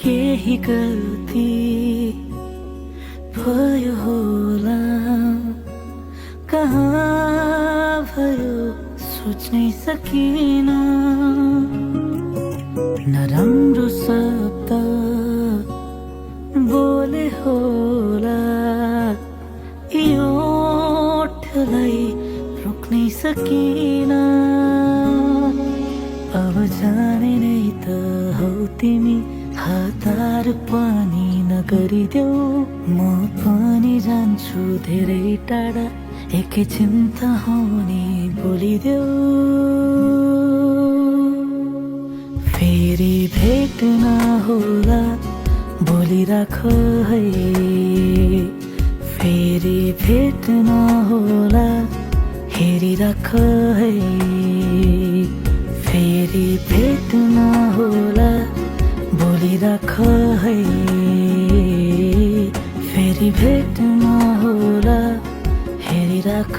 केही गल्ती भयो होला, कहाँ भयो सोच्नै सकिन। नराम्रो शब्द बोले होला, यो ओठलाई रोक्नै सकिन। अब जाने नै त हौ तिमी, हतार पनि नगरिदेऊ। म पनि जान्छु धेरै टाढा, एकैछिन त हुने बोलिदेऊ। फेरि भेट नहोला बोलिराख है, फेरि भेट नहोला हेरिराख है, फेरि भेट नहोला बोलिराख है, फेरि भेट नहोला हेरिराख।